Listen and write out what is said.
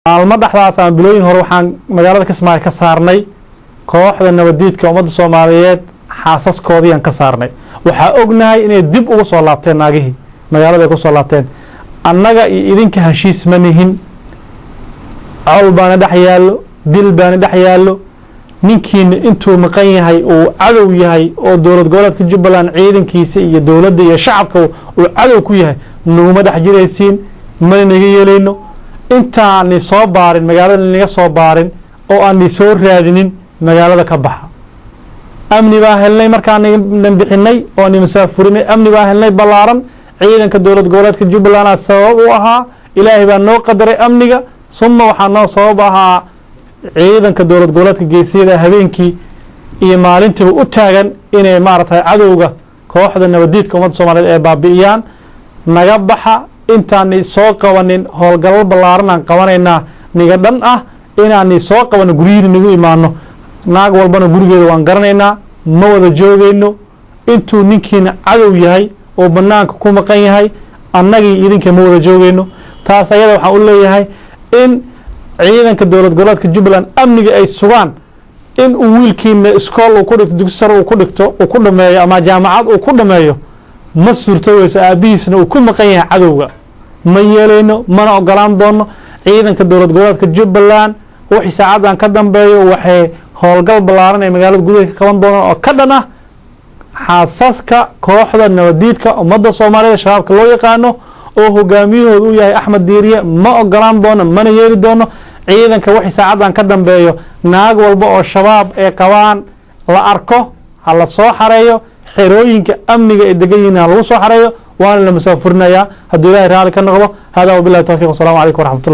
Maalmo dhexdaas ama bilooyin hore waxaan magaalada Kismaayo ka saarnay kooxda nabadiidka ummadda Soomaaliyeed, xaasaskoodiiyaan ka saarnay. Waxaa ognahay inay dib ugu soo laabteen naagihii magaalada ay ku soo laabteen. Annaga iyo idinka heshiis ma nihin, col baana dhex yaallo, dil baana dhex yaallo. Ninkiina intuu maqan yahay uu cadow yahay oo dowlad goboleedka Jubbaland ciidankiisa iyo dowladda iyo shacabka uu cadow ku yahay, naguma dhex jiraysiin, mana naga yeelayno. Intaani soo baarin magaalada, naga soo baarin oo aani soo raadinin, magaalada ka baxa. Amni baa helnay markaan bixinay oo ani masaafurinay, amni baa helnay ballaaran. Ciidanka dowlad goboleedka Jubbaland sabab u ahaa, Ilaahay baa noo qadaray amniga, suma waxaa noo sabab ahaa ciidanka dowlad goboleedka geesiyada habeenkii iyo maalintiiba u taagan inay maaragtay cadowga kooxda nabadiidka ummadda Soomaaliyeed ee baabi'iyaan. Naga baxa intaani soo qabanin. Howlgalal ballaaran aan qabanaynaa niga dhan ah inaani soo qabano, guryihiina nagu imaano. Naag walbana gurigeeda waan garanaynaa, ma wada joogayno intuu ninkiina cadow yahay oo banaanka ku maqan yahay. Annagii idinka ma wada joogayno. Taas ayada waxaan u leeyahay in ciidanka dowlad goboleedka Jubbaland amniga ay sugaan. In uu wiilkiina iskool uu ku dhigto, dugsi sare uu ku dhigto, uu ku dhameeyo ama jaamacad uu ku dhameeyo ma suurtoweyso, aabihiisna uu ku maqan yahay cadowga. Ma yeelayno, mana ogolaan doono. Ciidanka dowlad goboleedka Jubbaland wixii saacaddan ka dambeeyo waxay howlgal ballaaran ay magaalada gudaheeda ka qaban doonaan oo ka dhan ah xaasaska kooxda nabadiidka ummadda Soomaaliyeed, Shabaabka loo yaqaano, oo hogaamiyahooda u yahay Axmed Diiriye. Ma ogolaan doono, mana yeeli doono. Ciidanka wixii saacaddan ka dambeeyo naag walba oo Shabaab ay qabaan la arko ha la soo xareeyo, xerooyinka amniga ay degan yihiin ha lagu soo xareeyo, waana la masaafurinayaa hadduu Ilahay raali ka noqdo. Hada wabillahi tawfiq, wasalamu calaykum waraxmatullahi.